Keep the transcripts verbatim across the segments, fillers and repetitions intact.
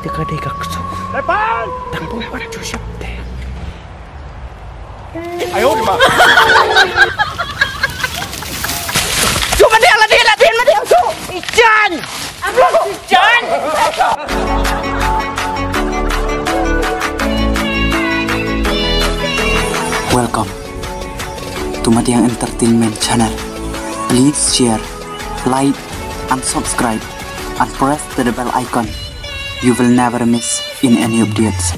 Te ka dei ka ksu. Tang pum pat ju shap te. Ayo di ma. Cuma dia lah dia lah dia lah dia tu. Ijan. Ijan. Welcome to Madiang Entertainment Channel. Please share, like, and subscribe, and press the bell icon. You will never miss in any updates.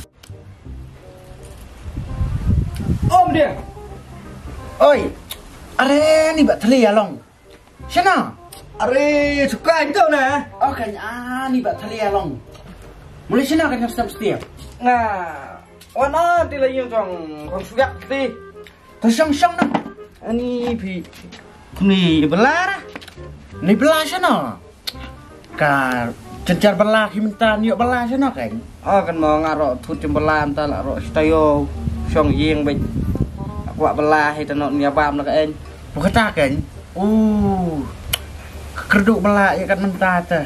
Om dia. Oi. Are ni ba thli along. Shana. Are suka itu na. Okay, ah ni ba thli along. Mulai shana kan step step. Nga. Wana di la yung jong kong suyak ti. To shong shong na. Ani phi. Ni bela na. Ni bela shana. Ka cencar bela ki mynta ni bela shana kan. Oh kan mo nga ro thut cencar bela mynta la ro stayo shong ying bej. Kwah bela hi tano ni abam na kan. Bukata kan. Uh. Kerduk bela ya kan mynta ta.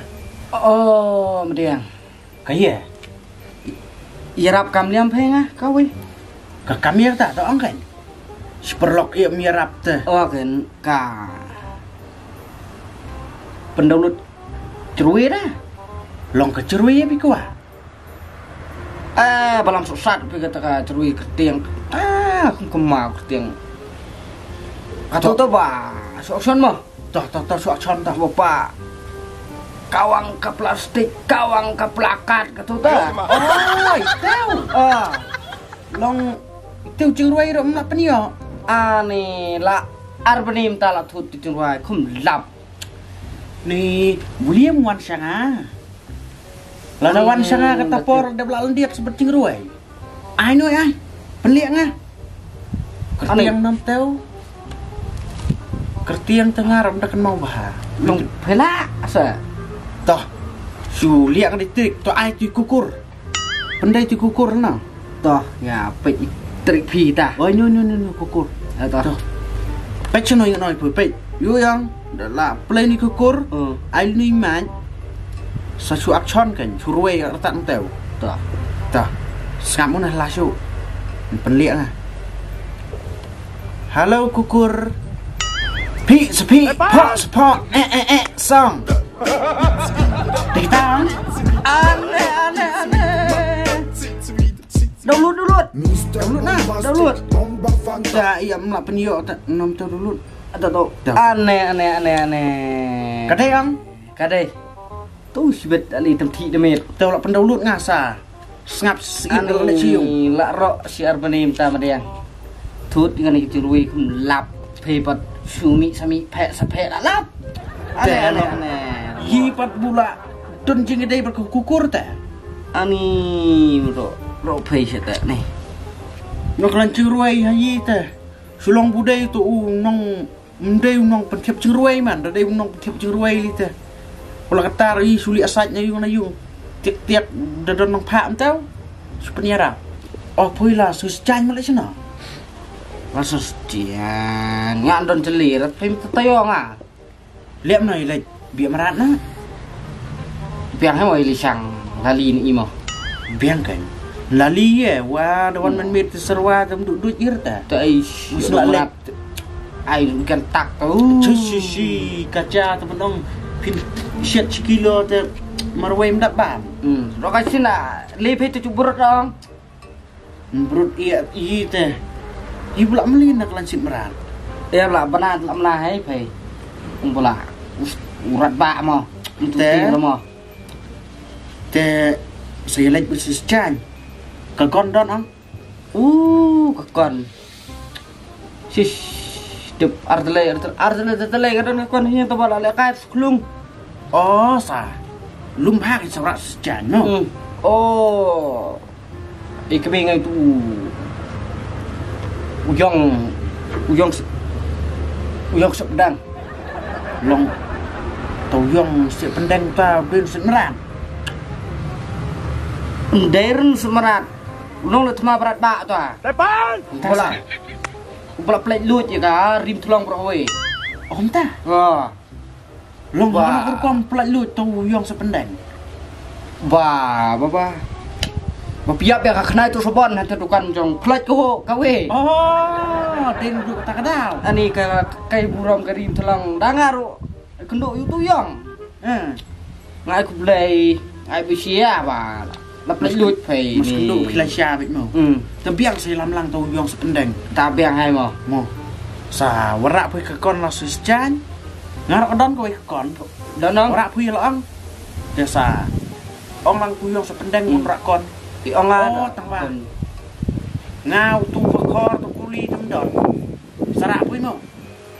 Oh, mediang. Ka ïa. Ïarap kam liam phe nga ka wei. Ka kam ïa ta to ong kan. Sperlok ïa mi ïarap te. Oh kan ka. Pendaulut cerwi da. Long ka cerwi ïa bi kwa. Ah, balam sosat pi kata ka cerwi kertiang. Ah, aku kemau kertiang. Kata to ba. Sok son mo. Toh, toh, toh, suak chon toh. Bapa. Kawang ka plastik, kawang ka plakat, kata toh. Oh, itu. Ah. Long itu chingrwai ro mla penio. Ani la ar benim ta la thut chingrwai kum lap. Ni William wan shanga. Lada wan shanga kata por da bla lendiak sebet chingrwai. Ai noi ai. Penliak nga. Kertiang nam teu. Kertiang tengah ram da kan mau bah. Nong pela sa. Toh. Su liak di tik to ai tu kukur. Pendai tu kukur na. Toh ya pet trik phi ta. Oi no no no no kukur. Toh. Pet seno yang noi pet. Yu yang da la play ni kukur. Ai ni man. Sa su action kan su ruai rata teu. Toh. Toh. Sngap mun la su. Penliak nga. Hello kukur. Pi sepi. Pok sepok. Eh eh eh song. Tikang. Aneh aneh aneh. Download download. Download nah download. Ta iya mla penio ta nom tu download. Ada tu. Aneh aneh aneh aneh. Kadai ang. Kadai. Tu sibet ali temthi demit. Tau la pendownload nga sa. Sngap sngap la chiung. La ro si arbani mta madiang. Thut ngani ki rui kum lap. Phe pat sumi sami phe sa phe la lap. Ane ane ane. Hi pat bula. Tun jing dei ber kukur ta. Ani ro ro phe sa ta ni. Nok lan chirui ha yi ta. Sulong budai tu u nong. Mdei u nong pynthep chingrwai man, da dei u nong pynthep chingrwai li te. Pula katar i suli asaj na yung na yung. Tiak tiak da don nong phak mtau. Su pynïarap. Oh pui la su sjan malik sina. La su sjan nga don jeli rat pim tatayo nga. Liap na ilaj biak marat na. Biang hem oi li sang lali ni imo. Biang kan. Lali ye wa da wan man mit serwa tam duk duk ir ta. Ta ai. Ai kan tak tu. Chu shi shi kacha ta penong pin siat shi kilo ta marwai mdap ban. Hmm. Rokai sina le phe tu chubur dong. Brut iya i te. I bla mlin na klan sit mrat. Iya bla bana la mla hai phe. Um bla. Urat ba mo. Te mo. Te sa ïa leit bad sis chan. Ka gon don ang. Uh ka gon. Sis. Dep artele artele artele artele ka don ka gon hi to bala le kai sklung. Oh sa. Lum ha ki sawrak sis chan no. Oh. I kami ngai tu. Uyong uyong uyong sepdang. Long tau yong si pendeng ta bin si merat. Ndai ren si merat. Long le thma berat ba ta. Tepan. Bola. Bola plek lut ya ka rim thlong bro we. Om ta. Ha. Long ba rukom plek lut tau yong si pendeng. Ba, ba, ba. Ba phi ïap ïa ka khnai tu sabon hangta dukan jong phlait ko ho kawei. Oh, deng duk ta ka daw. Ani ka kai burom ka rim tlang da nga ruh. Kynduh yu tu yong. Eh. Ngai ku blei, ai bi sia ba. Lap lap lut phai. Mas kynduh phi la sia bit mo. Hmm. Te biang sa lam lang tu yong sa pendeng. Ta biang hai mo. Mo. Sa warak phi ka kon la sis jan. Ngar ka don ko ka kon. Don nong. Warak phi la ang. Te sa. Ong lang ku yong sa pendeng mun rak kon. Ti ong ah. Oh, tang ba. Ngau tu bakor tu kuli tum don. Sarak pui mo.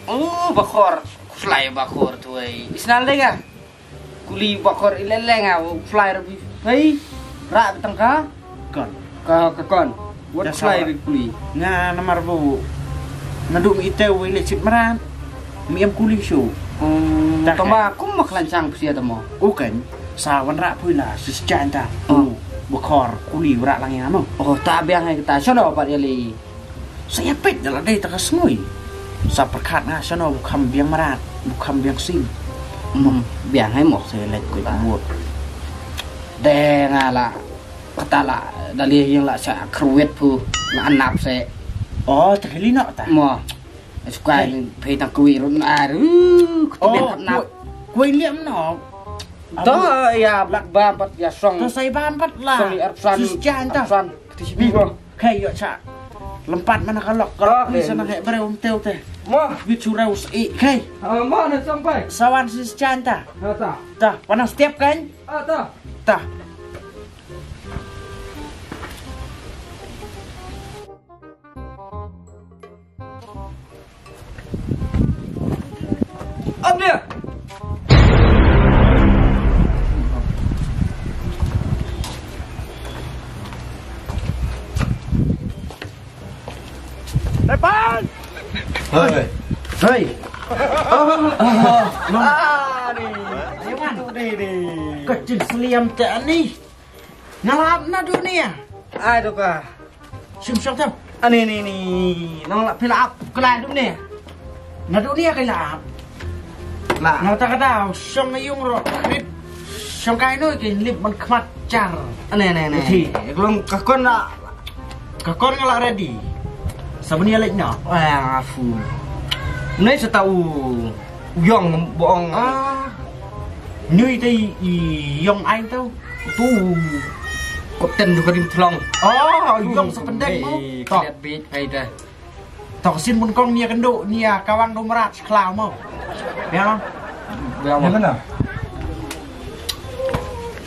Oh, bakor. Kuslai bakor tu ai. Isnal dega. Kuli bakor ileleng ah. Kuslai rabi. Hei. Rak tang ka. Kon. Ka ka kon. Wat kuslai rabi kuli. Nga namar bu. Nadu mi ite wei le chit marat. Mi em kuli shu. Hmm, tamba kum mak lansang psia tamo. Ukan. Sa wan rak pui la sis jan ta. Oh. Bakor kuli rak lang ya mo. Oh, ta biang hai kita. Sono pat ya li. Sa ïa peit da la dei ta ka sngi. Sa pyrkhat nga shano bu kham biang mrad, bu kham biang sing. Hmm, biang hai mo. Sa ïa leit kuit buh. Dei nga la kata la da li ïing la sa kruwet pu la anap se. Oh, ta li no ta. Mo. Sukai phi tang kuwi run ar. Kata biang anap. Kuwi liam no. To ïa bam pat ïa song. To sai bam pat la. Song ïa arpsan. Sis jan ta. Arpsan. Ti sibi mo. Khai yo cha. Lempat mana ka lok ka lok ni sana he breu um teu te. Mo. Bit surau si khai. Mo na sampai. Sawan sis jan ta. Ta. Ta, panas tiap kan? Ah, ta. Ta. Amne. Depan. Hei. Hei. Ah, ni. Ayo man. Ni, ni. Kecil seliam tak ni. Ngalap na dunia. Ai doka. Sim shong tam. Ani ni ni. Nang la pila ap kala dunia. Na dunia kala ap. La. Na ta kada shong na yung ro. Nit. Shong kai noi ke lip man khmat char. Ani ni ni. Belum kakon la. Kakon ngala ready. Sabun ya lek na. Wah, afu. Ni sa tau. Yong boong. Ah. Nyui te i yong ai tau. Tu. Kapten tu karim thlong. Oh, yong sa pendek mo. To. Kiat bit kai ta. To sin mun kong nia kendo nia kawang do merat seklaw mo. Ya. Ya mo.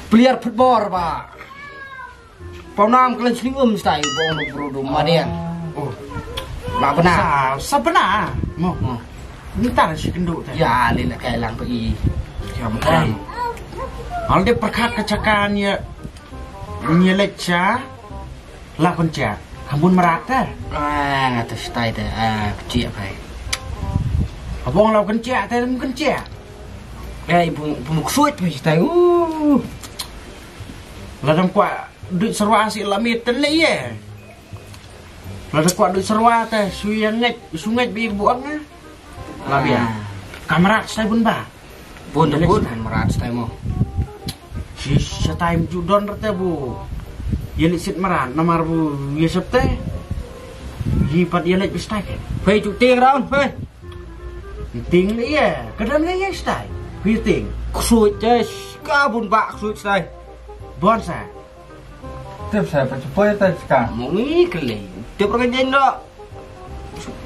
Player football ba. Pau nam klan sling um stai bong no bro do madian. Oh. Ba bena. Sa bena. Mo. Ni tar si kendo ta. Ya le la kai lang pa i. Ya mo kai. Al de perkat kecakan ya. Ni lecha. La kun cha. Kamun merat ta. Ah, ngata stai ta. Ah, chia pai. Abong la kun cha ta kun cha. Eh, ibu ibu muksuit pai stai. Uh. La dam kwa. Duit serwa si lamit ten le ye. Lada kwah duit serwa te, su ya ngej, su ngej bi buang eh. Labia. Kamera stai bun ba. Bun bun kamera stai mo. Si setai ju don rete bu. Ye li sit merat namar bu ye septe. Yi pat ye lek bi stai. Pei ju ting raun pei. Ting le ye, kadam le ye stai. Pei ting. Ksuit jes, ka bun ba ksuit stai. Bon sa. Tip sa pa chupoi ta chka. Mo ngi kle. Tip ra ngi no.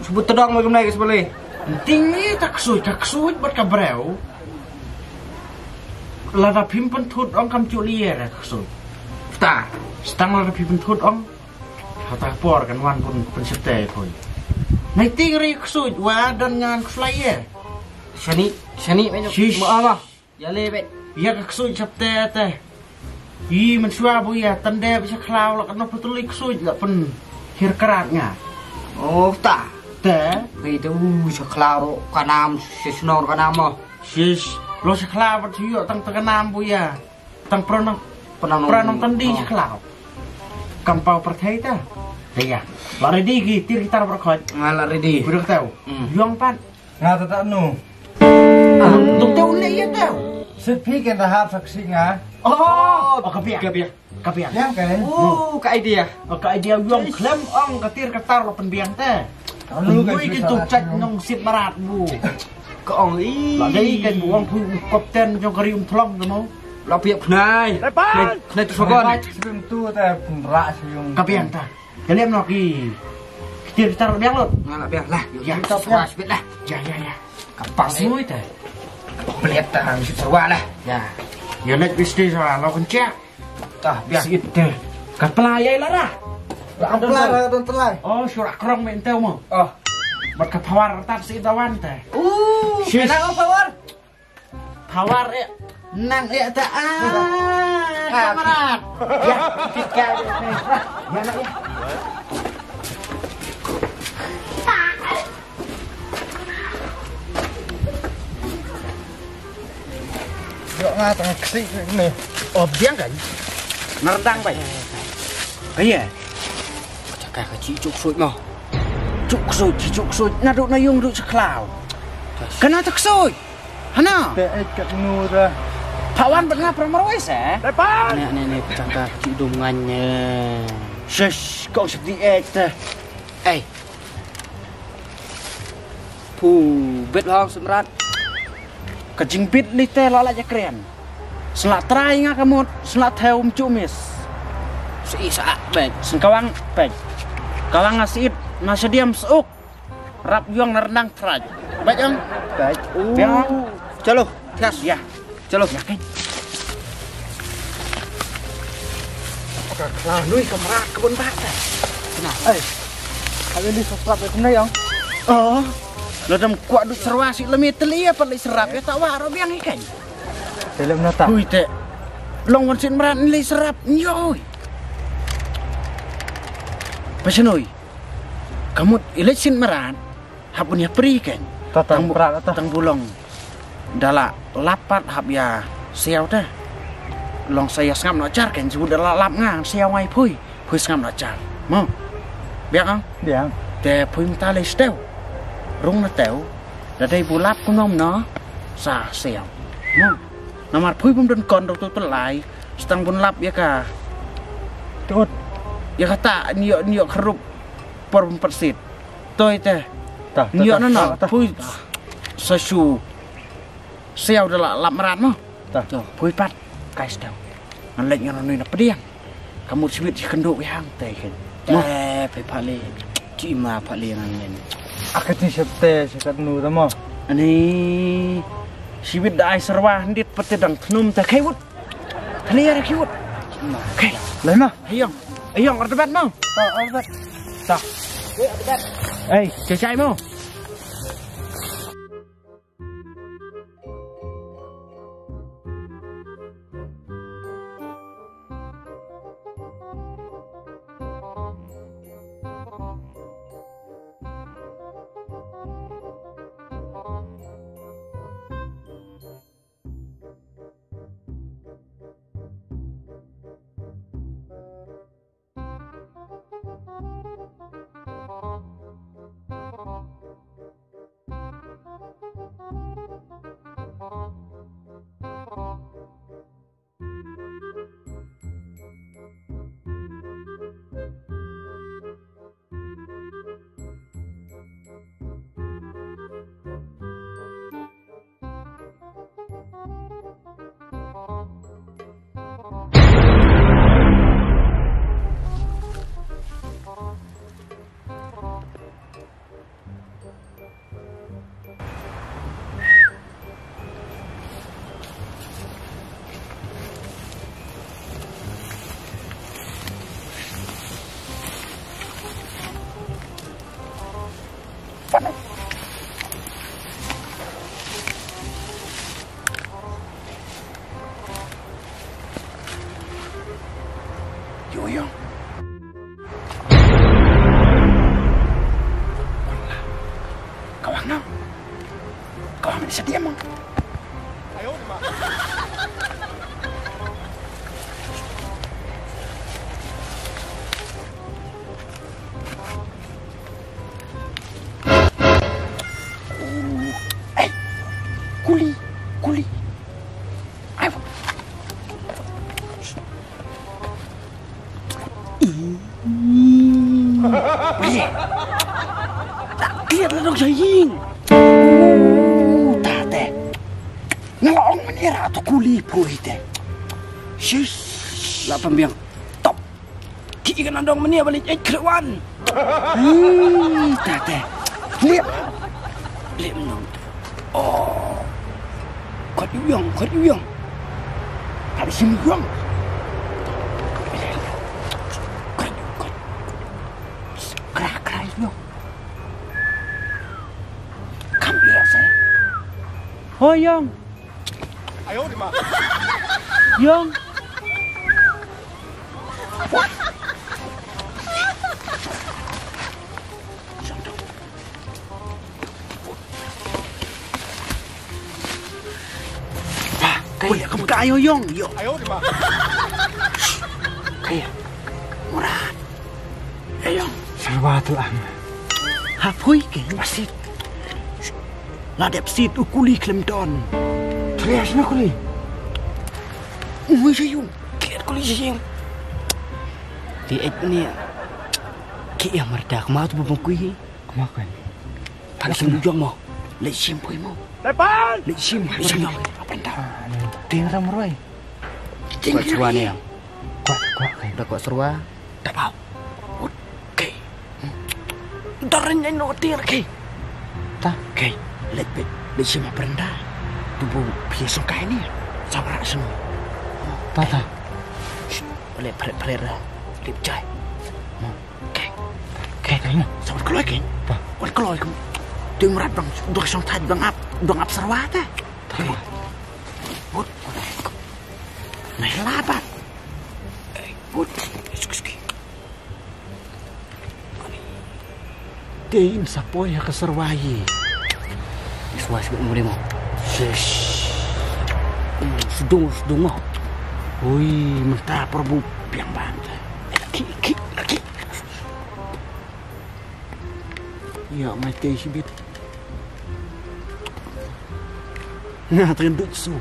Sebut tedong mo kumnai ke sebele. Ting ni ta ksuit, ta ksuit bat ka breu. Lada phim penthut ong kam chuli ye ra ksuit. Ta. Stang lada phim penthut ong. Hata por kan wan pun pensete koi. Nai ting ri ksuit wa dan ngan kslai ye. Sani, sani menyo. Shish. Mo ama. Ya le bet. Ya ka ksuit chapte te. Yi men shwa bu ya tande bi sa khlaw la kan putuli ksuit la pen hir karat nga. Oh ta. Te. Bi tu sa khlaw ro kanam si snor kanam mo. Sis lo sa khlaw bat yo tang ta kanam bu ya. Tang pranong. Pranong. Pranong tandi sa khlaw. Kampau perthai ta. Te ya. La ready ki tir gitar berkhot. Nga la ready. Kudu tau. Yong pat. Nga ta ta nu. Ah, dok tau le ya tau. Siphi ken da hap sak singa. Oh, oh, ka biang. Ka biang. Ka biang. Biang kan? Oh, ka idea. Oh, ka idea yong klem ong ka tir ka tar la pynbiang te. Lalu kan. Ui, kin tu chat nong sit marat bu. Ka ong i. La dei kan bu ong phu kapten jong ka ri um thlong te mo. La piak pnai. Pnai, pnai tu sogon. Pnai tu te pnra siung. Ka biang ta. Ka lem no ki. Ki tir ki tar biang lut. Nga la biang lah. Ya, kita biang. Sipit lah. Ya, ya, ya. Ka pas mui te. Ka pelet ta hang sipit serwa lah. Ya. Ya, next business lah, lo kencak. Tah, biang. Sipit te. Ka pelai ai la ra. Ka pelai la don pelai. Oh, syura krong me enteu mo. Oh. Mat ka power tat si tawan te. Uh, kena power. Power ya. Nang ya ta ah, kamarad. Ya, kita ya. Ya, ya. Yo nga tang ksi ni. Oh, biang kan? Nardang bai. Kaya. Ka ka chi chuk suit mo. Chuk suit, chi chuk suit. Na duk na yung duk seklaw. Kana tak suit. Hana? Te eh kat nura. Pawan bad nga pramar wai se. Depan. Ne ne ne pachangka chi dum ngan ne. Shush, kong sep di eh te. Ei. Pu bet hong semrat. Ka jingbit li te la la jakren. Sla trai nga ka mut, sla thew mchu mis. Sei sa bet. Sengkawang bet. Kawang asit, na sediam seuk. Rap yong na rendang trai. Baik yong. Baik. Biang. Chalo, thias. Ya. Chalo. Ya kan. Ka kla nui ka mra ka bun ba ta. Kena. Ai. Kali ni seserap ya kena yong. Oh. Lo dam kuat duk serwa si lemi teli ya pat li serap ya tak wah ro biang ikan. Dalam nota. Hui te. Long wan sin mra ni li serap nyoi. Pasenoi. Kamut ilet sin mra. Hap un ïa pri kein. Tang brat tang bulong. Da la lap pat hap ïa siaw te. Long sa ïa sngap noh jar kein, jibun da la lap nga siaw ngai phui. Phui sngap noh jar. Mo. Biang ang? Biang. Te phui mynta lei stew. Rung na tew. Da dei bu lap kumno kumno sa siaw. Mo. Namar phui bym don kon ruk tu pelai. Stang bun lap ïa ka. Tut. Ïa kata niok niok kherup. Por bym pat sit. Toi te. Tah, tah, nyo tah, na na tah, tah, pui. Tah. Sa shu. Siaw da la lap mrad mo. Tah. To pui pat. Kai sdang. Ngan leit ngan nui na pdiang. Ka mut sibit shi kynduh wi hang te ken. Mo. Te phi pha le. Chi ma pha le ngan len. Aka ti sep te sep kat nu da mo. Ani. Sibit da ai serwa ndit pate dang thnum te kai wut. Clear ki wut. Okay. Lai ma. Ayong. Ayong, ardebat mo. Ta, ardebat. Ta. Ei, cecai mo. Yu yong. Kawang nang. Kawang ni sedia mang. Eh, kuli, kuli. Ye. Ta kliat la dong sa ying. Oh, ta te. Nga ong mane ra to kuli poi te. Shish. La pambiang. Top. Ki ka nandong mane balik ek krewan. Hmm, ta te. Liep. Liep nong. Oh. Kot yu yong, kot yu yong. Kali sini yong. Kot yu, kot. Kra, kra yu yong. Kam biasa. Ho yong. Yong. Kai, kai, yo, yong, yo. Kai, Murad. Ayong. Serba tu ang. Hapoi ke masit. La dep sit u kuli khlem don. Trias na kuli. Ui sayung. Kiat kuli sayung. Di et ni. Ki ya marda kma tu bubung kui. Kma kan. Tang sim jong mo. Le sim poi mo. Tepan. Le sim. Le sim. Apa nda? Ting ram roi. Ting ram. Kuat serwa ni yang. Kuat, kuat kai. Da kuat serwa. Da pau. Ut. Kai. Darin nai no ting kai. Ta. Kai. Leit bit. Leit sima berenda. Tubu pia sungkai ni. Sabra sunu. Ta, ta. Leit pret pret ra. Lip jai. Kai. Kai kai na. Sabra keloi kai. Ta. Wan keloi kai. Ting rat bang. Dua song thaj bang ap. Bang ap serwa ta. Ta. Ut. Nai labat. Ut. Excuse me. Te in sa poi ha ka serwa ye. Iswa sibuk muli mo. Shish. Sdung sdung mo. Ui, mynta Prabhu piang bang. Ki ki ki. Ya mai te sibit. Nga tren duk su.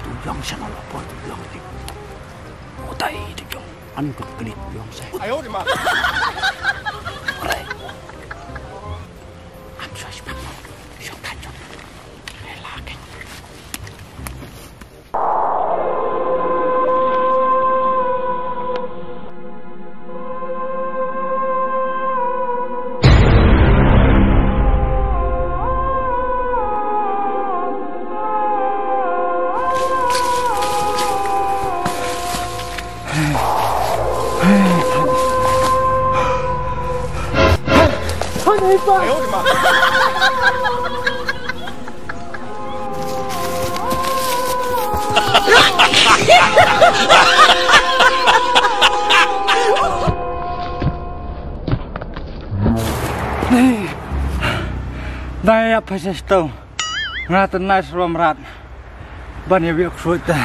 Tu yong sana la pon tu yong ti. Utai tu yong. An ko klik yong sa. Ayo di ma. Ore. Am sa sibak. Shok ta jong. Rela ke. Dai ïa pha sha shtau. Nga tynai sha Mrad. Ban ïa wiak fruit ta.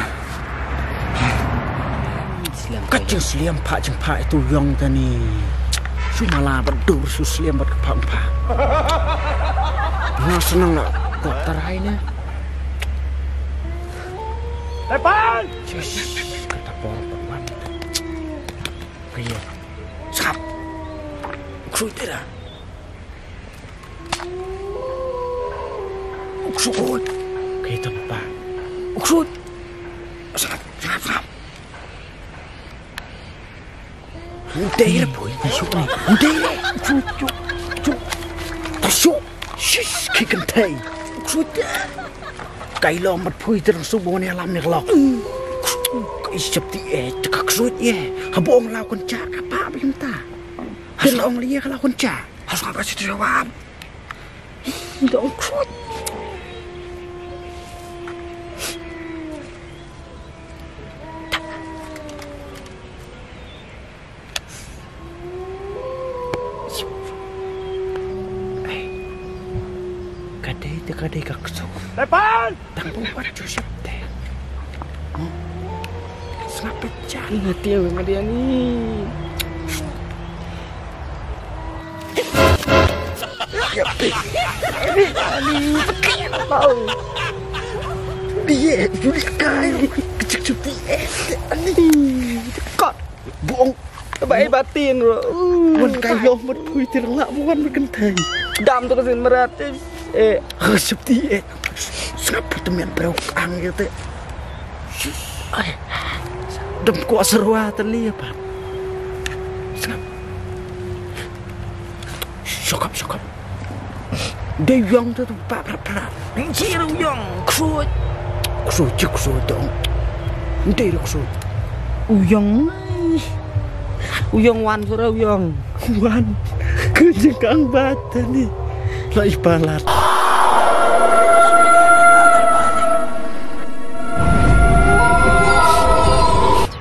Ka jingsliam pha jingpha itu yong ta ni. Shu mala bad dur shu sliam bad ka pha pha. Nga senang la kop tarai ne. Tepan! Yes, kata por tepan. Kaya. Sap. Fruit ta. Uksut. Kaei ta papa. Uksut. Sap, sap, sap. Udah ya boy, masuk nih. Udah ya. Uksut, uksut, uksut. Masuk. Shish, kick and tay. Uksut. Kai long mat phui terang subuh ni alam ni kelok. Kai sep ti eh, cakak uksut ya. Habong lau kunca kapa bim ta. Has long li ya kalau kunca. Hasa ka situ jawab. Dong krut. Kadai te kadai ka ksuk. Tepan! Tang pung pat Joseph te. Sngap pecah. Ina tiang ma dia ni. Ani, sakit tau. Dia, Julia kai. Kecil Shuti eh, ani. Kot. Bong. Ba ai batin ro. Wan kai yong mat pui tir la wan mat kynthei. Dam to ka sin marat. Eh. Ha, shuti eh. Sngap tu mian breu ang ya te. Ai. Dam ko sarwa te li apa. Sngap. Shokap, shokap. Dei u yong tu tu pa pra pra. Ning chi u yong. Ksuj. Ksuj chi ksuj dong. Dei ru ksuj. U yong. U yong wan sura u yong. Wan. Ku jingkang bat tani. Lai palat.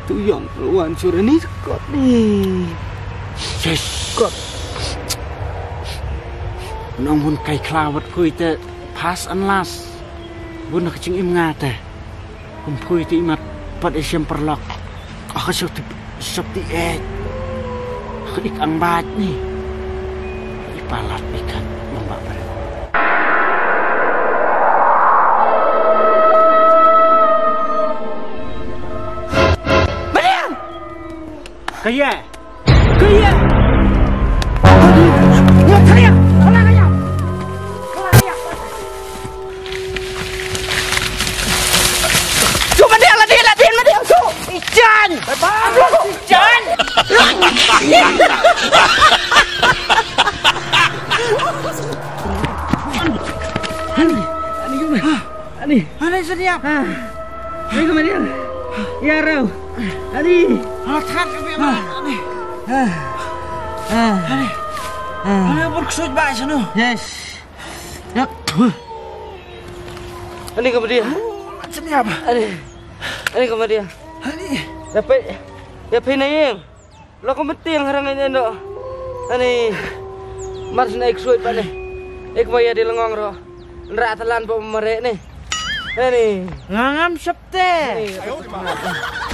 Tu yong wan sura ni kot ni. Yes. Kot. Nong hun kai khlawat kui te pas an las. Bun ka ching im nga te. Kum phui te imat pat isem perlok. Ah, ka sep ti sep ti eh. Ka ik ang bat ni. Ik palat ikan lomba ber. Beriang! Kaya. Kaya. Kaya. Kaya. Kaya. Kaya. Cuba dia lah dia lah dia lah dia tu. Ijan. Ijan. Ani. Ani, sini ya. Ah. Ani, kemana dia? Ya, Rau. Ani. Alat hat ke dia. Ani. Ah. Ah. Ani. Ah. Ani, berksud baik sana. Yes. Yap. Ani, kemana dia? Sini apa? Ani. Ani, kemana dia? Ani. Dapat. Ya, pinaing. Lo ko metiang harang ine no. Ani. Mar sna ik suit pa ne. Ik ma ya di lengong ro. Nra talan pa mare ne. Ani. Ngangam septe.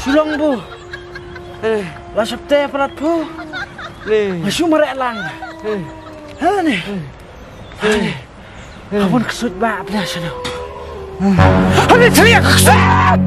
Sulong bu. Ani. La septe palat bu. Ni. Masu mare lang. Ani. Ani. Abon ksut ba bla sano. Ani tria ksut.